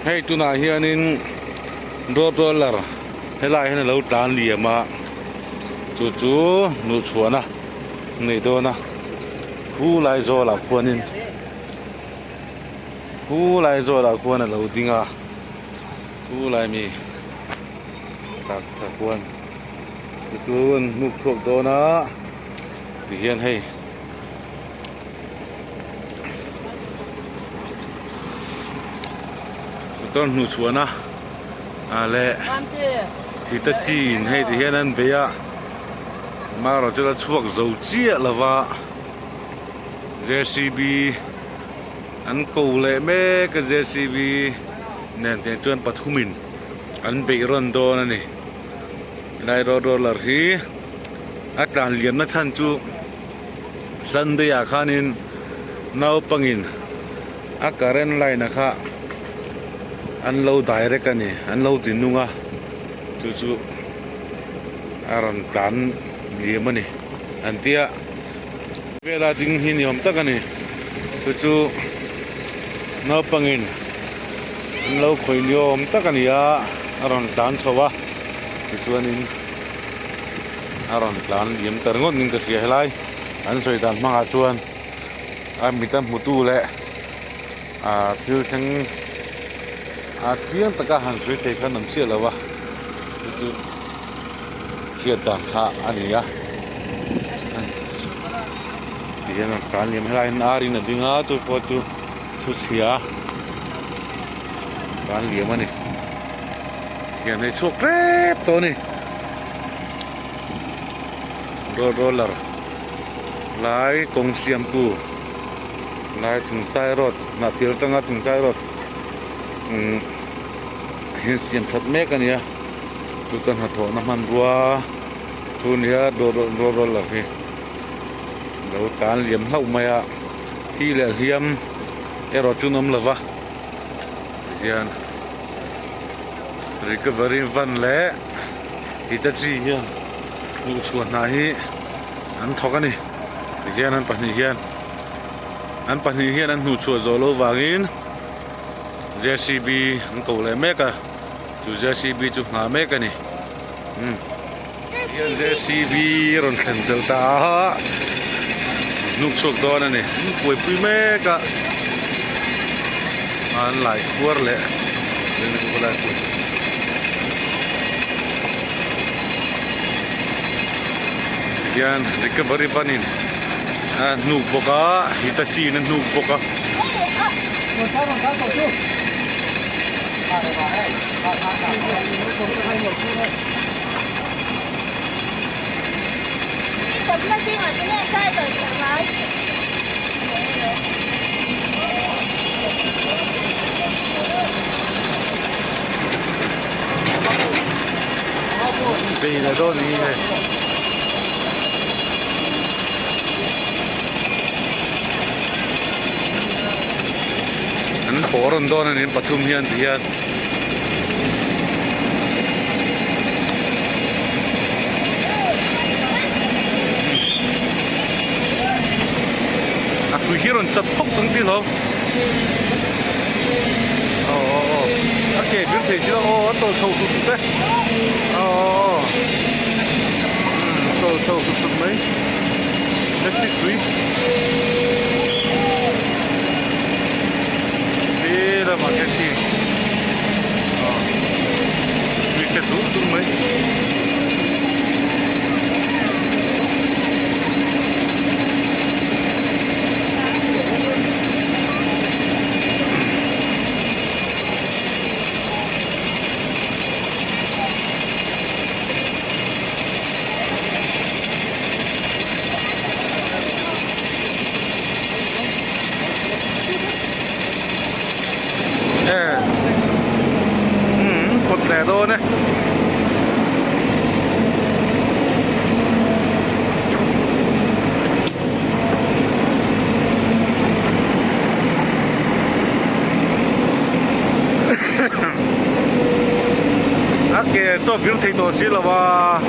Hei tunah hianin road roller helaiah hian alo tlan liam a chu chu hnuhchhuahna a nei dawn a khu lai zawlah khuanin khu lai zawlah khuan alo ding a khu lai mi tak tak khuan chu chu an hnuk chhuak dawn a tihian hei. Motor hnuhchhuahna ah leh Hitachi in hei ti hian an bei a amaherawh chu la chhuak zo chiah lova J C B an ko leh mek a J C B nen te chuan pathumin an beih rawn dawn a ni helai road roller hi a tlan liamna chhan chu. Sunday ah khanin naupangin a current line a kha an lo direct a ni an lo ti nung a chu chu a rawn tlan liam a ni an tia vela ding hi ni awm tak a ni chu chu naupangin an lo khawih ni awm tak a ni a a rawn tlan chho a tichuanin. A rawn tlan liam ta ringawt niin ka hria helai an sawi dan hmangah chuan a mit a hmutu leh ah thil thleng a chiang taka han sawi thei khan awm chiah lo va chu chu hriat dan kha a ni a tihian a rawn tlan liam helai hian ar in a ding a chu pawh chu chhu chhia tlan liam a ni. Hian hei chhuak tep tawh a ni road roller lai kawng siamtu lai thingchai road hnah thir atanga thingchai road umm hi siam that mek a ni a chu chuan hnathawhna hmanrua chu a ni a road roller hi lo tan liam hlauh mai a thi leh hliam erawh chu an awm lo va tihian. Recovery van leh Hitachi hian hmuhchhuah hna hi an thawk a ni tihian an pahnih hian an pahnih hian an hnuhchhuah zawh loh vangin J C B an ko leh mek a chu J C B chu nghah mek a ni umm hian J C B a rawn thlen tel ta a hnuk chhuak dawn a ni an buaipui mek a an lai khuar leh hian recovery van in a hnuk bawk a hitachi in a hnuk bawk a. Bei leh dawn ni hei. An pawh rawn dawn a ni pathum hian ti hian. A tui hi rawn chat phawk ang tih hlawm aw aw aw a ke bir thei si lo aw a tawlh chho sut sut e aw aw aw umm tawlh chho sut sut mai electric tui Ti lamah khian khi aw tui che dur dur mai. Umm kawt leh dawn e. A ke saw vir thei tawh si lo a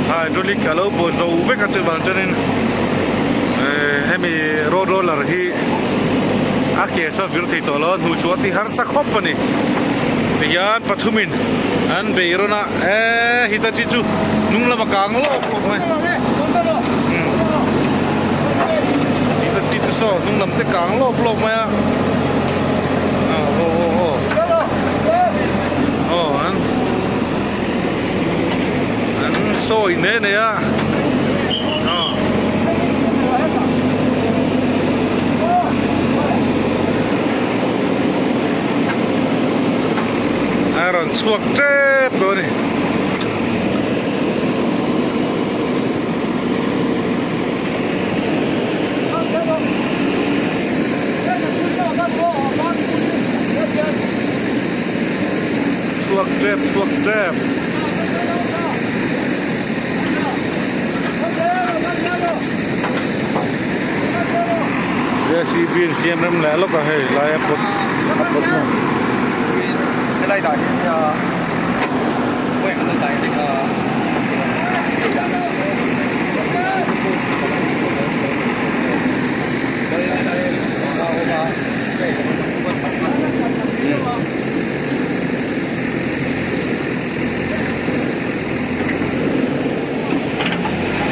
hydraulic a lo baw zo vek a chuvang chuanin hemi road roller hi. A ke saw vir thei tawh lo a, hnuh chu a ti harsa khawp a ni. Tihian pathumin an bei rawn a, e Hitachi chu hnung lama kang lawk lawk mai. Hitachi chu saw hnung lam te kang lawk lawk mai a. Aw aw aw aw an an sawi ne ne a. A rawn chhuak tep tawh a ni. Chhuak tep chhuak tep. JCB in siam rem leh lawk a hei lai a pawt a pawt na. Helai dah hian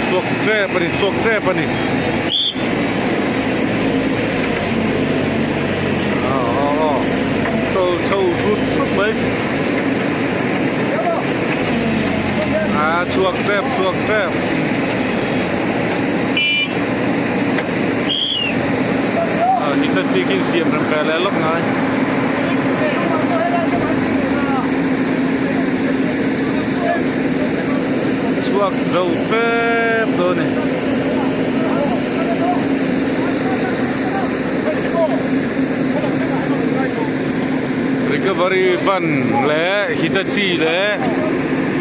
Chhuak tep a ni chhuak tep a ni aw aw aw tawlh chho thut thut mai a chhuak tep chhuak tep. Hitachi khi siam rem ve leh lawk ngai. Chhuak zo tep dawn a ni. Recovery van leh Hitachi leh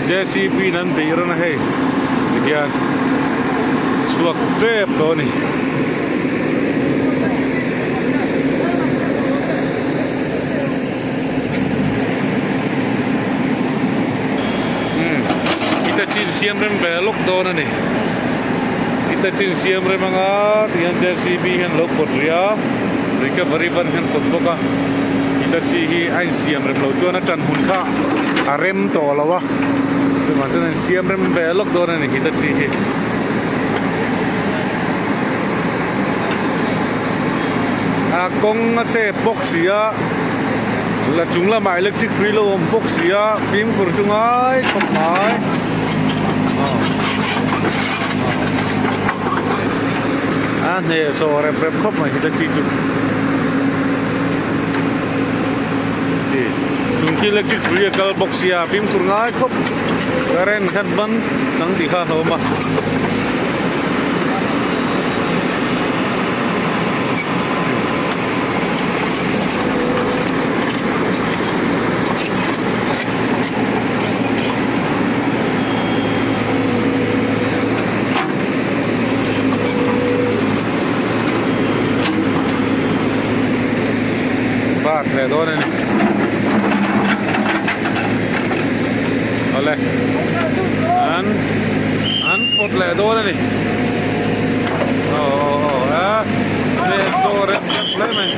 JCB in an beih rawn a hei tikhian chhuak tep dawn a ni. Umm Hitachi in siam rem ve lawk dawn a ni Hitachi in siam rem anga tihian JCB hian lo pawt rih a recovery van hian pawt bawk a Hitachi hi a insiam rem loh chuan a tan hun kha a rem tawh lo a chuvang chuan a insiam rem ve lawk dawn a ni Hitachi hi. A kawng a chep bawk si a la chung lamah electric hrui lo awm bawk si a fimkhur chu ngai khawp mai a hnehsawh rep rep khawp mai hi ta chi chu chung khi electric hrui a kal bawk sia fimkhur ngai khawp current khan ban dang tih kha a hlawm a. Park leh dawn a ni awle an an pawt leh dawn a ni aw aw aw a leh chaw rep rep hle mai.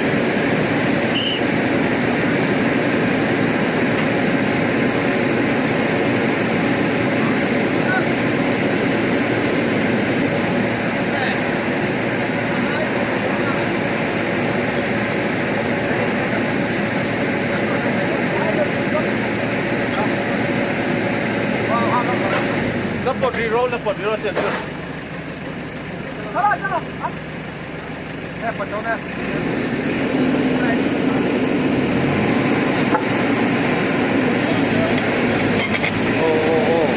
Aw aw aw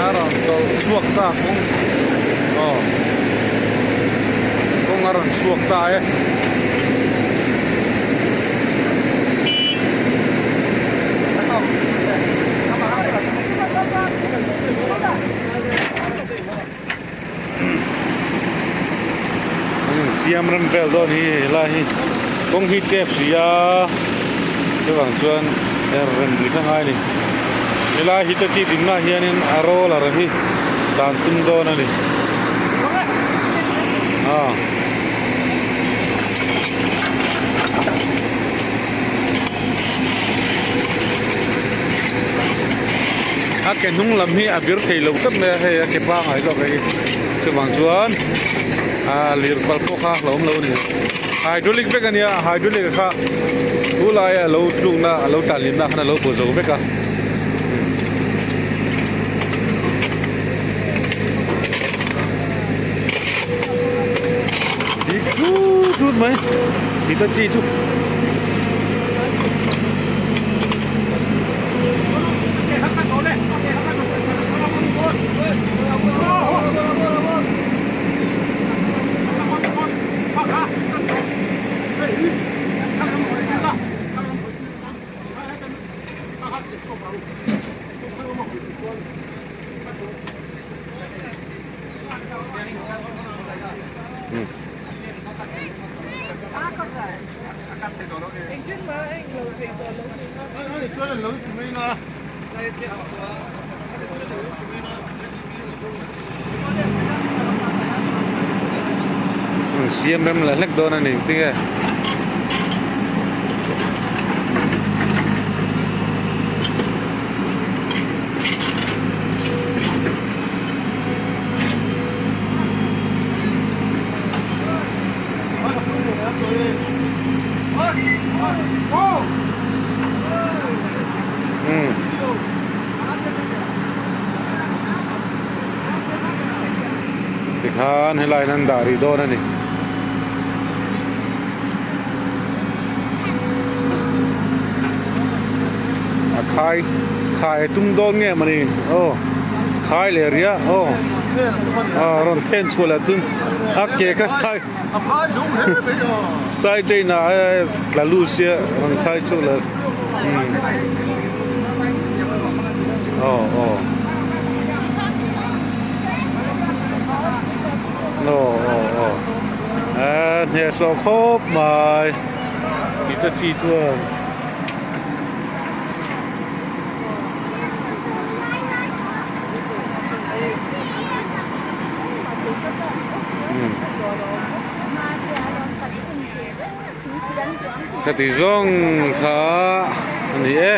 a rawn tawlh chhuak ta kawng aw kawng a rawn chhuak ta e. Siam rem vel dawn hi helai hi kawng hi chep si a chuvang chuan her rem rih kha ngai a ni helai hi te chi dinna hianin a roller hi dan tum dawn a ni. ke hnung lam hi a bir thei lo tlat mai a hei a ke pangai zawk a hi chuvang chuan ah lir pal pawh kha hlauhawm lo a ni hydraulic vek a nia hydraulic kha thu laia a lo tlukna a lo tlanlimna khan a lo bu zo vek a. Dik thut thut mai Hitachi chu. Siam rem leh hlek dawn a ni tinge. Tikhan helai hian an dah rih dawn a ni. A khai khai a tum dawn nge mawni aw khai leh ria aw a rawn then chhuah leh tum a ke kha sai sai train ah tla lut sia rawn khai chhuak leh aw aw aw aw aw a hnehsawh khawp mai tih te chi chuan. Ka ti zawng kha a ni e.